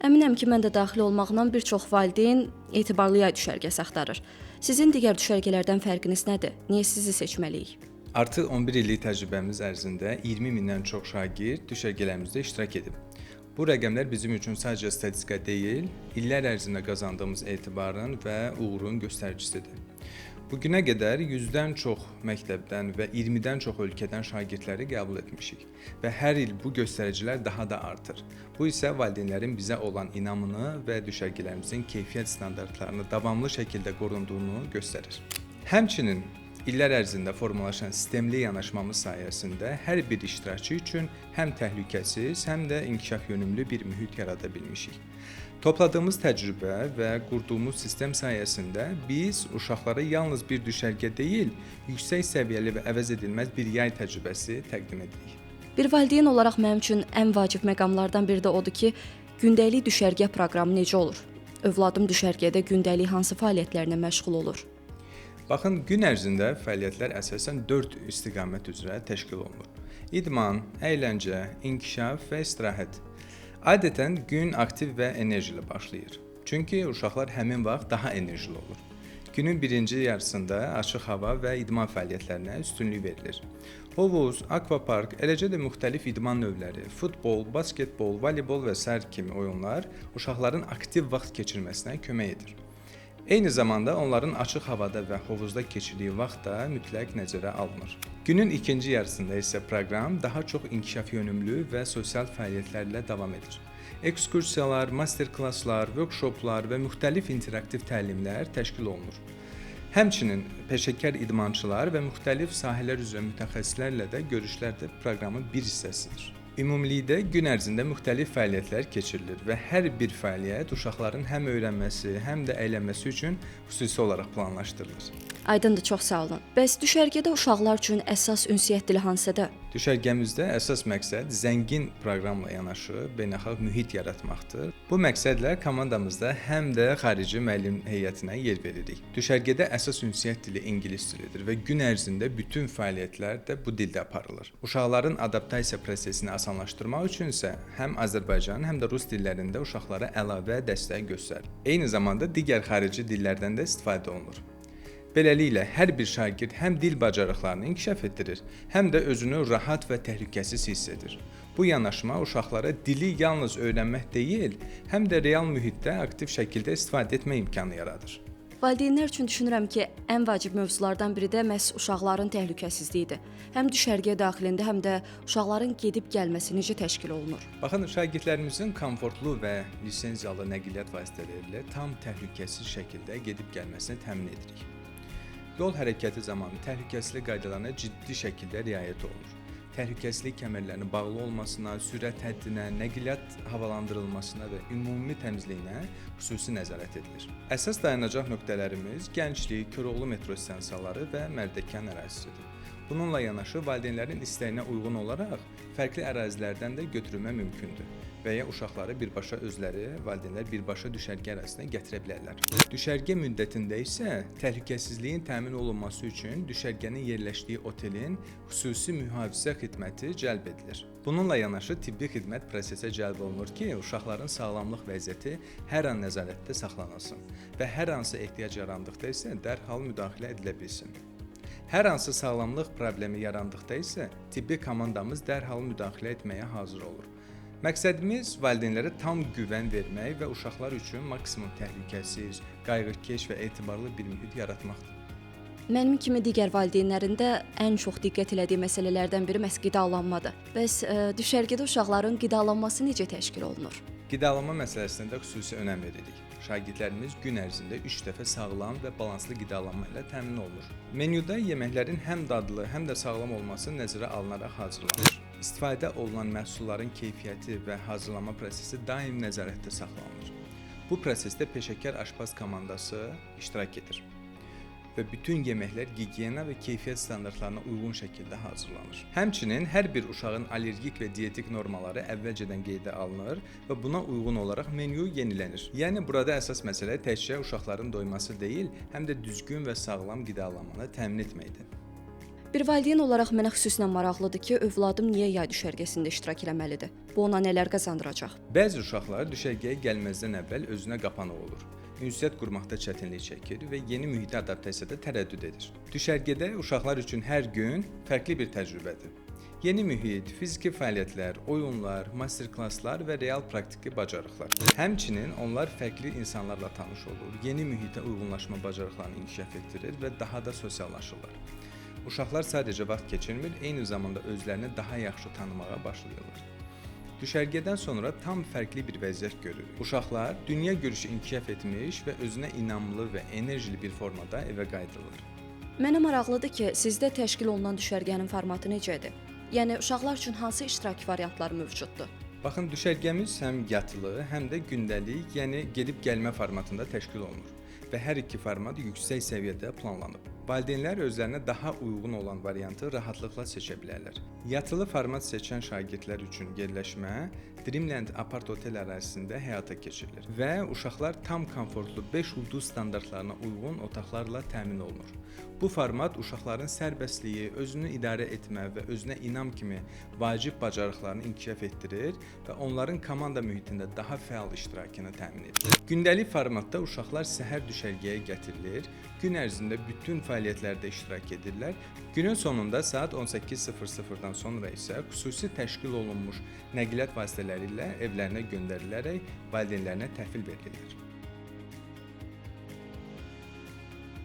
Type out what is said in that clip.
Əminəm ki, mən də daxil olmaqla bir çox valideyn etibarlı yay düşərgəsi axtarır. Sizin digər düşərgələrdən fərqiniz nədir? Niyə sizi seçməliyik? Artıq 11 illik təcrübəmiz ərzində 20 mindən çox şagird düşərgələrimizdə iştirak edib. Bu rəqəmlər bizim üçün sadəcə statistika deyil, illər ərzində qazandığımız etibarın və uğurun göstəricisidir. Bu günə qədər 100-dən çox məktəbdən və 20-dən çox ölkədən şagirdləri qəbul etmişik və hər il bu göstəricilər daha da artır. Bu isə valideynlərin bizə olan inamını və düşərgələrimizin keyfiyyət standartlarını davamlı şəkildə qorunduğunu göstərir. Həmçinin illər ərzində formalaşan sistemli yanaşmamız sayəsində hər bir iştirakçı üçün həm təhlükəsiz, həm də inkişaf yönümlü bir mühit yarada bilmişik. Topladığımız təcrübə və qurduğumuz sistem sayəsində biz uşaqlara yalnız bir düşərgə deyil, yüksək səviyyəli və əvəz edilməz bir yay təcrübəsi təqdim edirik. Bir valideyn olaraq mənim üçün ən vacib məqamlardan biri də odur ki, gündəlik düşərgə proqramı necə olur? Övladım düşərgədə gündəlik hansı fəaliyyətlərlə məşğul olur? Baxın, gün ərzində fəaliyyətlər əsasən 4 istiqamət üzrə təşkil olunur. İdman, əyləncə, inkişaf və istirahət. Adətən gün aktiv və enerjili başlayır. Çünki uşaqlar həmin vaxt daha enerjili olur. Günün birinci yarısında açıq hava və idman fəaliyyətlərinə üstünlük verilir. Hovuz, akvapark, eləcə də müxtəlif idman növləri, futbol, basketbol, voleybol və sair kimi oyunlar uşaqların aktiv vaxt keçirməsinə kömək edir. Eyni zamanda onların açıq havada və hovuzda keçirdiyi vaxt da mütləq nəzərə alınır. Günün ikinci yarısında isə proqram daha çox inkişaf yönümlü və sosial fəaliyyətlərlə davam edir. Ekskursiyalar, master-klasslar, workshoplar və müxtəlif interaktiv təlimlər təşkil olunur. Həmçinin peşəkar idmançılar və müxtəlif sahələr üzrə mütəxəssislərlə də görüşlər də proqramın bir hissəsidir. Ümumilikdə gün ərzində müxtəlif fəaliyyətlər keçirilir və hər bir fəaliyyət uşaqların həm öyrənməsi, həm də əylənməsi üçün xüsusi olaraq planlaşdırılır. Aydındır, çox sağ olun. Bəs düşərgədə uşaqlar üçün əsas ünsiyyət dili hansıdır? Düşərgəmizdə əsas məqsəd zəngin proqramla yanaşı beynəlxalq mühit yaratmaqdır. Bu məqsədlə komandamızda həm də xarici müəllim heyətinə yer veririk. Düşərgədə əsas ünsiyyət dili ingilis dilidir və gün ərzində bütün fəaliyyətlər də bu dildə aparılır. Uşaqların adaptasiya prosesini asanlaşdırmaq üçün isə həm Azərbaycan, həm də rus dillərində uşaqlara əlavə dəstək göstərilir. Eyni zamanda digər xarici dillərdən də istifadə olunur. Beləliklə, hər bir şagird həm dil bacarıqlarını inkişaf etdirir, həm də özünü rahat və təhlükəsiz hiss edir. Bu yanaşma uşaqlara dili yalnız öyrənmək deyil, həm də real mühitdə aktiv şəkildə istifadə etmə imkanı yaradır. Valideynlər üçün düşünürəm ki, ən vacib mövzulardan biri də məhz uşaqların təhlükəsizliyidir. Həm düşərgə daxilində, həm də uşaqların gedib gəlməsi necə təşkil olunur? Baxın, şagirdlərimizin komfortlu və lisenziyalı nəqliyyat vasitələri ilə tam təhlükəsiz şəkildə gedib gəlməsini təmin edirik. Yol hərəkəti zamanı təhlükəsizlik qaydalarına ciddi şəkildə riayət olunur. Təhlükəsizlik kəmərlərinin bağlı olmasına, sürət həddinə, nəqliyyat havalandırılmasına və ümumi təmizliyinə xüsusi nəzarət edilir. Əsas dayanacaq nöqtələrimiz Gənclik, Koroğlu metro stansiyaları və Mərdəkan ərazisidir. Bununla yanaşı valideynlərin istəyinə uyğun olaraq fərqli ərazilərdən də götürülmə mümkündür və ya uşaqları birbaşa özləri, valideynlər birbaşa düşərgə ərazisinə gətirə bilərlər. Düşərgə müddətində isə təhlükəsizliyin təmin olunması üçün düşərgənin yerləşdiyi otelin xüsusi mühafizə xidməti cəlb edilir. Bununla yanaşı tibbi xidmət prosesə cəlb olunur ki, uşaqların sağlamlıq vəziyyəti hər an nəzarətdə saxlanılsın və hər hansı ehtiyac yarandıqda isə dərhal müdaxilə edilə bilsin. Hər hansı sağlamlıq problemi yarandıqda isə tibbi komandamız dərhal müdaxilə etməyə hazır olur. Məqsədimiz valideynlərə tam güvən vermək və uşaqlar üçün maksimum təhlükəsiz, qayğıkeş və etibarlı bir mühit yaratmaqdır. Mənim kimi digər valideynlərin də ən çox diqqət elədiyi məsələlərdən biri məhz qidalanmadır. Bəs düşərgədə uşaqların qidalanması necə təşkil olunur? Qidalanma məsələsinə də xüsusi önəm veririk. Şagirdlərimiz gün ərzində 3 dəfə sağlam və balanslı qidalanma ilə təmin olunur. Menyuda yeməklərin həm dadlı, həm də sağlam olması nəzərə alınaraq hazırlanır. İstifadə olunan məhsulların keyfiyyəti və hazırlanma prosesi daim nəzarətdə saxlanılır. Bu prosesdə peşəkar aşpaz komandası iştirak edir və bütün yeməklər gigiyena və keyfiyyət standartlarına uyğun şəkildə hazırlanır. Həmçinin hər bir uşağın allergik və dietik normaları əvvəlcədən qeydə alınır və buna uyğun olaraq menyu yenilənir. Yəni burada əsas məsələ təkcə uşaqların doyması deyil, həm də düzgün və sağlam qidalanmanı təmin etməkdir. Bir valideyn olaraq mənə xüsusilə maraqlıdır ki, övladım niyə yay düşərgəsində iştirak eləməlidir? Bu ona nələr qazandıracaq? Bəzi uşaqlar düşərgəyə gəlməzdən əvvəl özünə qapanıq olur. Ünsiyyət qurmaqda çətinlik çəkir və yeni mühitə adaptasiyada tərəddüd edir. Düşərgədə uşaqlar üçün hər gün fərqli bir təcrübədir. Yeni mühit, fiziki fəaliyyətlər, oyunlar, master-klasslar və real praktiki bacarıqlar. Həmçinin onlar fərqli insanlarla tanış olur, yeni mühitə uyğunlaşma bacarıqlarını inkişaf etdirir və daha da sosiallaşırlar. Uşaqlar sadəcə vaxt keçirmir, eyni zamanda özlərini daha yaxşı tanımağa başlayırlar. Düşərgədən sonra tam fərqli bir vəziyyət görürük. Uşaqlar dünya görüşü inkişaf etmiş və özünə inamlı və enerjili bir formada evə qayıdırlar. Mənə maraqlıdır ki, sizdə təşkil olunan düşərgənin formatı necədir? Yəni uşaqlar üçün hansı iştirak variantları mövcuddur? Baxın, düşərgəmiz həm yatılı, həm də gündəlik, yəni gedib gəlmə formatında təşkil olunur və hər iki format yüksək səviyyədə planlanıb. Valideynlər özlərinə daha uyğun olan variantı rahatlıqla seçə bilərlər. Yatılı format seçən şagirdlər üçün yerləşmə Dreamland Apart Otel ərazisində həyata keçirilir və uşaqlar tam komfortlu 5 ulduz standartlarına uyğun otaqlarla təmin olunur. Bu format uşaqların sərbəstliyi, özünü idarə etmə və özünə inam kimi vacib bacarıqlarını inkişaf etdirir və onların komanda mühitində daha fəal iştirakını təmin edir. Gündəlik formatda uşaqlar səhər düşərgəyə gətirilir, gün ərzində bütün fəaliyyətlərdə iştirak edirlər. Günün sonunda saat 18:00-dan sonra isə xüsusi təşkil olunmuş nəqliyyat vasitələri ilə evlərinə göndərilərək valideynlərinə təhvil verilirlər.